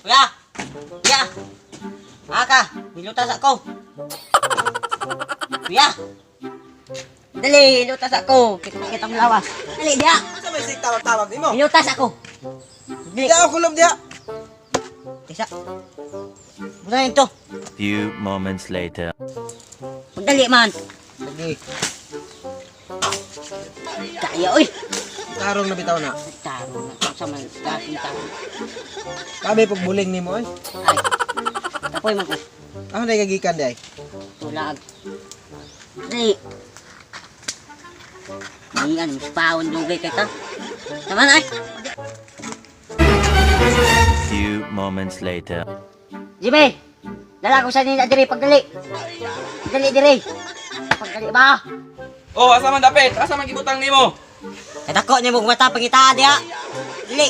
Kuya! Kuya! Aka, nilutas ako. Kuya! Dali, lutas ako. Kitang lawas. Dali, diya. Unsa may sig tawag-tawag nimo? Nilutas ako. Dali. Diha ako kulom diha. Tisa. Buta ito. Few moments later. Pagdali man. Lagi. Kaya, oy. Tarong na bitaw na. Taro na. Sa man, kasing taro. Kami pag buling nimo oy. Ay. Tapoy man ko. Ako na gagikan di ay. Tulag. Dali. Ay, ano, mas paon dugay kay ta. Tama na, ay. Few moments later. Jimmy! Dala ko sa nila diri pagdali. Dali diri. Pagdali ba? Oh, asa man dapit? Asa man gibutang nimo? Kadako ni mong mata pangita diha. Dili.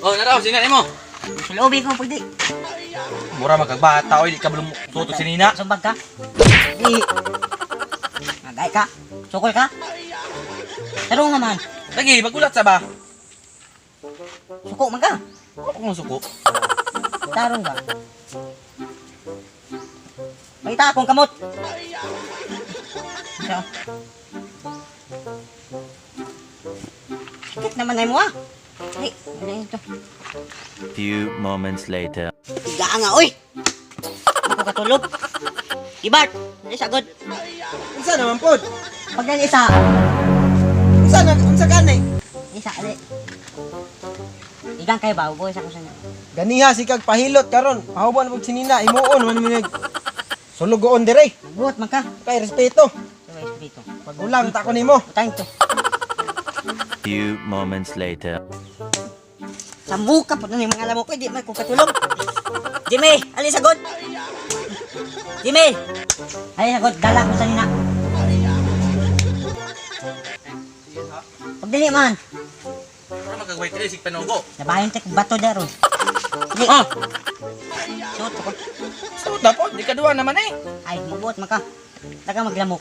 Oh, naraw sina nimo. Sulubi ko pagdi. Mura magagbata oy, di ka balum suot si Nina. Sumbag ka. Dili. Magay ka. Sukol ka. Tarong naman. Lagi, magulat sa ba? Suko man ka. Ako kung suko. Tarong ba? Pangita akong kamot. Isa. Sakit naman ay mo ah. Dali, dali ito. Few moments later. Tiga nga, oy! Ako katulog. Ibart, dali sagod. Unsa naman pod? Pagdali isa. Unsa na unsa gani? Isa, ali. Igang kayo ba? Ubo, isa ko sa inyo. Ganiha si kag pahilot karon. Pahuban pag sinina imuon man mi nag sulugoon dire. Buot man ka. Kay respeto. Ito ay espiritu. Magulang ta ko nimo. Putahin to. Few moments later. Sa muka po na yung mga lamok ko, di man ko katulog. Jimmy, ali sagod. Jimmy! Ali sagod, dala ko sa nina. Pagdali man. Mura magagway diri sig panugo. Nabahin tayo kung bato daro. Dili. Ah, Suot ko. suot na pod, di ka duwa naman eh. Ay, mabuot man ka. Taga maglamok.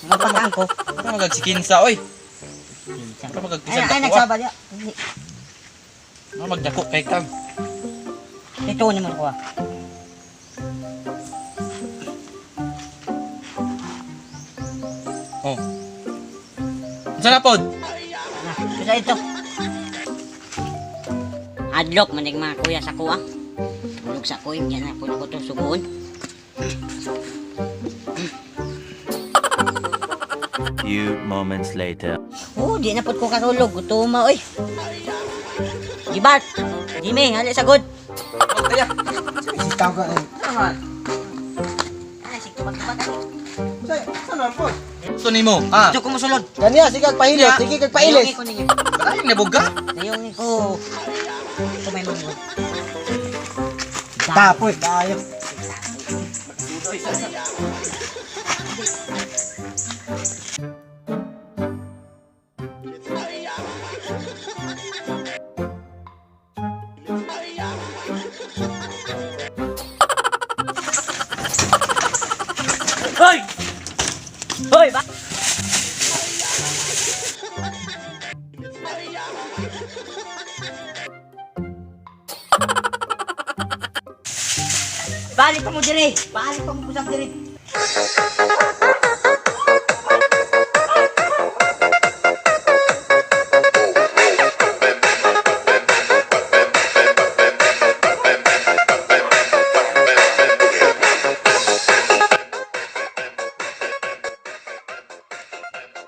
Magpakaan ko. Mura magagsikinsa oy. Mura Ay, magagkisan ay, dako. nagsaba diya. Dili. Mura magdako kay kag. Ito ni mo ko. Ah. Oh. Unsa na pod? Na, bisa ito. Adlok manig mga kuya sa kuha. Tulog sa kuya, yan na puno ko to suguon. Few moments later. Oh, di na pud ko katulog, gutom oy. Gibart, Jimmy, hali sagod. Kaya. Unsa may sig tawag ka? Naman. Ay, sig tubag-tubag. Unsa unsa naman pod? Gusto nimo? Ah. Gusto ko mosulod. Ganiha si kag pahilot, sige kag pailis. Dayungi ko ninyo. Ay, nabuga. Dayungi ko. Ito may manggod. Tapoy tayo. Hoy! Hoy, ba? Balik pa mo dire. Balik pa mo kusap dire.